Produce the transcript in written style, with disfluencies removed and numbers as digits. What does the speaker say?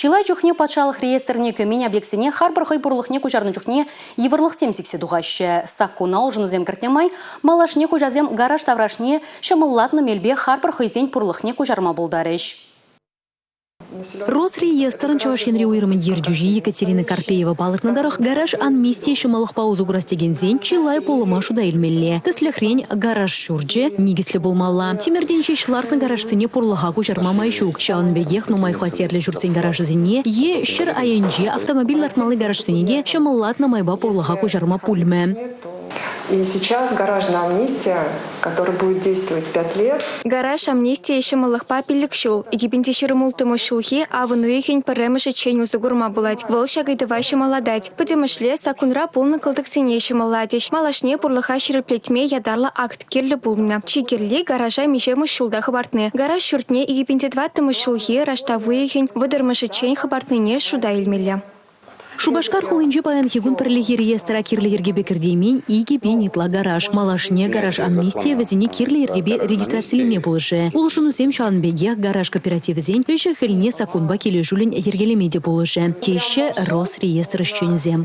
Чылай чухне патшалӑх реестрне кӗмен объектсене харпӑр хӑй пурлӑхне куҫарнӑ чухне йывӑрлӑхсем сиксе тухаҫҫӗ. Саккуна улшӑнусем кӗртнӗ май малашне хуҫасем гараж таврашне ҫӑмӑллатнӑ мелпе харпӑр хӑйсен пурлӑхне куҫарма пултарӗҫ. Росреестрӑн Чӑваш Енри уйрӑмӗн ертӳҫи Екатерина Карпеева палӑртнӑ тӑрӑх, гараж амнистийӗ ҫӑмӑллӑхпа усӑ курас текенсен чылай пулӑма шута илмелле. Тӗслӗхрен, гараж ҫурчӗ никӗслӗ пулмалла. Тимӗртен ҫеҫ лартнӑ гаражсене пурлӑха куҫарма май ҫук. Ҫавӑн пекех нумай хваттерлӗ ҫуртсен гаражӗсене е ҫӗр айӗнче автомобиль лартмалли гаражсене те ҫӑмӑллатнӑ майпа пурлӑха куҫарма пулмӗ. И сейчас гаражная амнистия, которая будет действовать 5 лет. Гараж амнистийӗ ҫӑмӑллӑхпа 5 ҫул, 2026 ҫулхи авӑн уйӑхӗн пӗрремӗшӗччен усӑ курма пулать. Вӑл ҫак ыйтӑва ҫӑмӑллатать. Пӗтӗмӗшле саккунра пулнӑ кӑлтӑксене ҫӑмӑллатӗҫ. Малашне пурлӑха ҫирӗплетме ятарлӑ акт кирлӗ пулмӗ. Чи кирли – гаража миҫемӗш ҫулта хӑпартни. Гараж ҫуртне 2004 ҫулхи раштав уйӑхӗн вӑтӑрмӗшӗччен хӑпартнине шута илмелле. Шупашкар хулинче паянхи кун пӗрлехи реестра кирлӗ йӗркепе кӗртеймен 2000 ытла гараж. Малашне гараж амнистийӗ вӗсене кирлӗ йӗркепе регистрацилеме пулӑшӗ. Улшӑнусем ҫавӑн пекех гараж кооперативӗсен ӗҫӗ-хӗлне саккунпа килӗшӳллӗн йӗркелеме те пулӑшӗ, теҫҫӗ Росреестр ӗҫченӗсем.